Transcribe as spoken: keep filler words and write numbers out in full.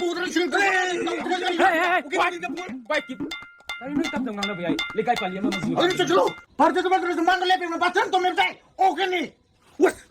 ꯄꯨꯗ꯭ꯔ ꯁꯤꯡꯗ꯭ꯔ ꯍꯦ, ꯍꯦ, ꯍꯦ, quiet, quiet, keep. ꯀꯔꯤ ꯅꯣꯏ ꯇꯞ ꯇꯞ ꯉꯥꯡꯅꯕ ꯌꯥꯏ? ꯂꯩꯀꯥꯏ ꯄꯥꯜꯂꯤ ꯑꯃ ꯑꯃꯁꯨ ꯑꯗꯨ ꯆꯠꯁꯤꯜꯂꯨ꯫ ꯐꯔꯁꯦ ꯆꯠꯄ ꯅꯠꯇ꯭ꯔꯁꯨ ꯃꯥꯡꯗ ꯂꯦꯞꯄꯦ ꯃꯄꯥ ꯆꯟ ꯇꯣꯃꯦꯟ ꯇꯥꯏ ꯑꯣꯀꯦꯅꯤ꯫ ꯋꯁ꯫